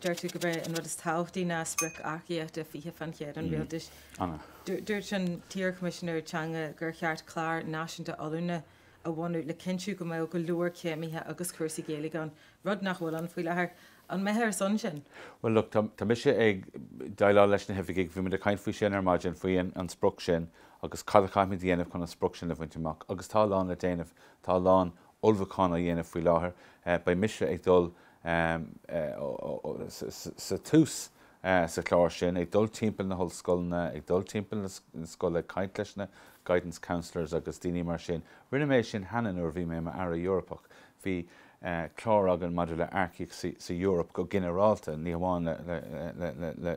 Deir tú gurb é an rud is tábhachtaí ná sprioc earcaíochta 20% an rialtais. Dúirt an t-iarChoimisinéir Teanga gur cheart clár náisiúnta oiliúna a bhunú le cinntiú go mbeadh go leor céimithe agus cúrsaí Gaeilge ann, rud nach bhfuil ann faoi láthair. An mbeifeá ar son sin? Bhuel, look, tá mise ag déileáil leis na hoifigigh, bhí muid ag caint faoi sin ar maidin, faoi an sprioc sin agus cad a chaithfimid a dhéanamh chun an sprioc sin a bhaint amach agus tá a lán le déanamh, tá a lán ullmhúcháin á dhéanamh faoi láthair. Beidh mise ag dul sa tús sa chlár sin, ag dul timpeall na hollscoileanna, ag dul timpeall na scoile, ag caint leis na guidance counsellors agus daoine mar sin. Rinne mé sin cheana nuair a bhí mé i m'Aire Eorpach. Bhí clár againn maidir le earcaíocht sa Eoraip go ginearálta, ní hamháin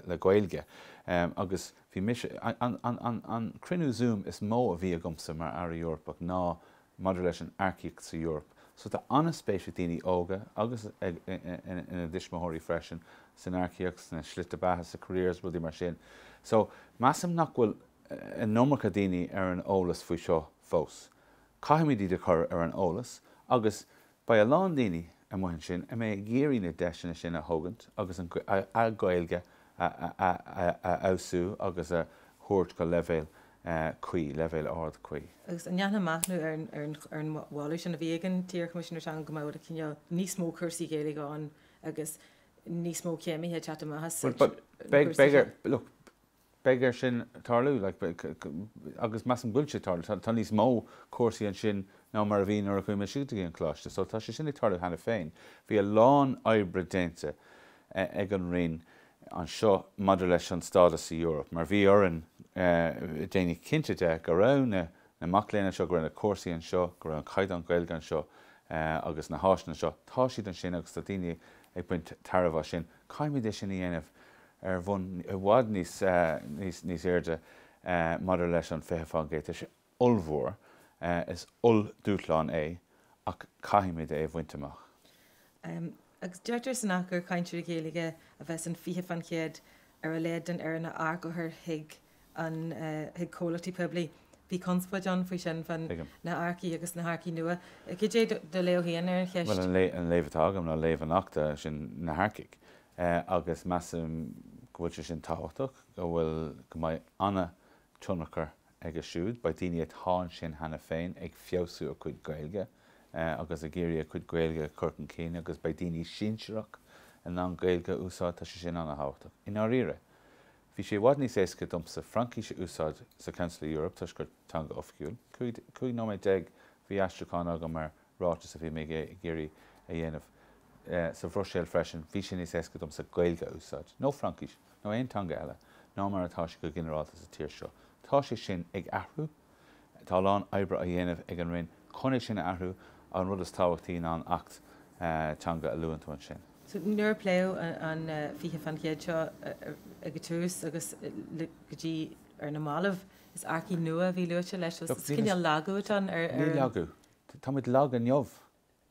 le Gaeilge. Agus bhí mise, an cruinniú Zoom is mó a bhí agamsa mar Aire Eorpach ná maidir leis an earcaíocht sa Eoraip. So tá an-spéis ag daoine óga agus ag ina dtuismitheoirí freisin san earcaíocht, sna slite beatha, sa careers, rudaí mar sin. So measaim nach bhfuil an iomarca daoine ar an eolas faoi seo fós. Caithfimid iad a chur ar an eolas agus beidh a lán daoine amuigh ansin a mbeidh ag iarraidh na deiseanna sin a thógaint agus a Ghaeilge a fheabhsú agus a thabhairt go leibhéal cuí, leibhéal ard cuí. Agus an ndéanfá machnamh ar an mholadh sin a bhí ag an t-iarChoimisinéir Teanga go mbeadh cineál níos mó cúrsaí Gaeilge ann agus níos mó céimithe ag teacht amach as na cúrsaí sin? Look, beidh air sin tarlú, like, agus measaim go bhfuil sé ag tarlú. Tá níos mó cúrsaí ansin ná mar a bhí nuair a chuaigh mise go dtí an coláiste, so tá sé sin ag tarlú cheana féin. Bhí a lán oibre déanta ag an Roinn anseo maidir leis an stádas sa Eoraip, mar bhí orainn déanamh cinnte de go raibh na mac léinn anseo, go raibh na cúrsaí anseo, go raibh an caighdeán Gaeilge anseo agus na háiseanna anseo. Tá siad ansin agus tá daoine ag baint tairbhe as sin. Caithfimid é sin a dhéanamh ar bhonn i bhfad níos níos airde maidir leis an 20%. Tá sé ollmhór, is olldúshlán é ach caithfimid é a bhaint amach. Agus deirtear san Acht gur cainteoirí Gaeilge a bheas in 20% ar a laghad den fhoireann a earcófar chuig an chuig comhlachtaí poiblí. Bhí conspóid ann faoi sin, fá na hearcaigh agus na hearcaigh nua. Cad é do léamh féin ar an cheist? Bhuel, an léamh atá agam ná léamh an Achta, sin na hearcaigh. Agus measaim go bhfuil sé sin tábhachtach, go bhfuil, go mbeidh an-tionchar aige siúd. Beidh daoine atá ansin cheana féin ag feabhsú a gcuid Gaeilge agus ag iarraidh a gcuid Gaeilge a chur chun cinn agus beidh daoine sinsearach in ann Gaeilge a úsáid. Tá sé sin an-thábhachtach. I ndáiríre, bhí sé i bhfad níos éasca domsa Fraincis a úsáid sa Council of Europe toisc gur teanga oifigiúil. 15 nóiméad bhí aistriúchán agam ar ráiteas a bhí mé ag iarraidh a dhéanamh. Sa Bhruiséil freisin, bhí sé níos éasca domsa Gaeilge a úsáid, nó Fraincis, nó aon teanga eile, ná mar atá sé go ginearálta sa tír seo. Tá sé sin ag athrú. Tá a lán oibre á dhéanamh ag an Roinn chun é sin a athrú. An rud is tábhachtaí ná an Acht Teanga a luann tú ansin. So nuair a pléadh an 20% seo ag an tús agus go dtí ar na mallaibh, is earcaigh nua a bhí luaite leis. So is cineál lagú atá ann ar Ní lagú. Táimid lag inniu.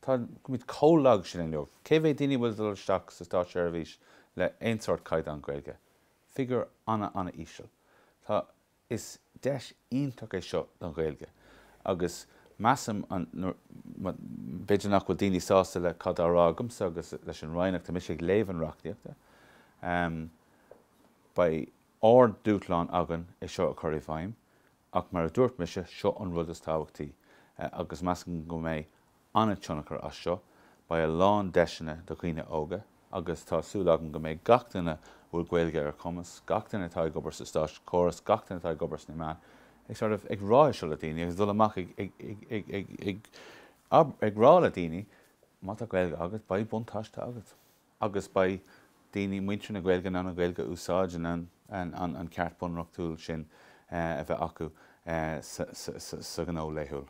Táimid chomh lag sin inniu. Cé mhéad daoine a bhfuil ag dul isteach sa státseirbhís le aon sórt caighdeán Gaeilge? Figiúr ana-ana-íseal. Tá, is deis iontach é seo don Ghaeilge agus measaim an, b'fhéidir nach bhfuil daoine sásta le cad á rá agamsa agus leis an Roinn ach tá mise ag léamh an reachtaíochta. Beidh ard-dúshlán againn é seo a chur i bhfeidhm. Ach mar a dúirt mise, seo an rud is tábhachtaí, agus measaim go mbeidh an-tionchar as seo. Beidh a lán deiseanna do dhaoine óga, agus tá súil agam go mbeidh gach duine a bhfuil Gaeilge ar a chumas, gach duine atá ag obair sa státchóras, gach duine atá ag obair sna meáin, ag sort of ag rá é seo le daoine agus dul amach ag ag ag ag ag ag rá le daoine, má tá Gaeilge agat, beidh buntáiste agat. agus beidh daoine, muintir na Gaeilge in ann an Ghaeilge a úsáid, in ann an ceart bunreachtúil sin a bheith acu sa ghnó laethúil.